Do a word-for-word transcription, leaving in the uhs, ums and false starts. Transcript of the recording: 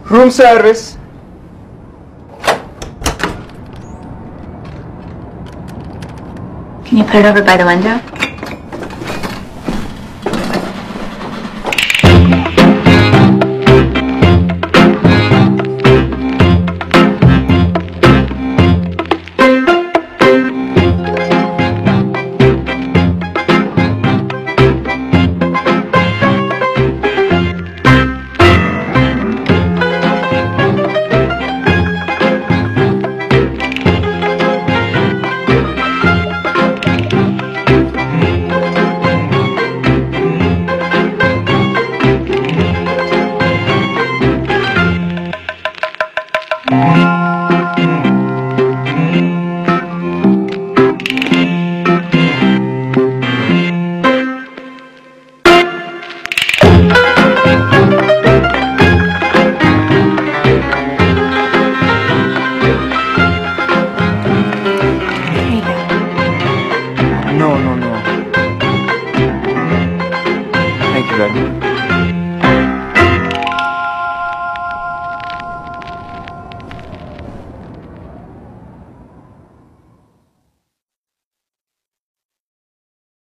Room service. Can you put it over by the window? No, no, no. Thank you very much.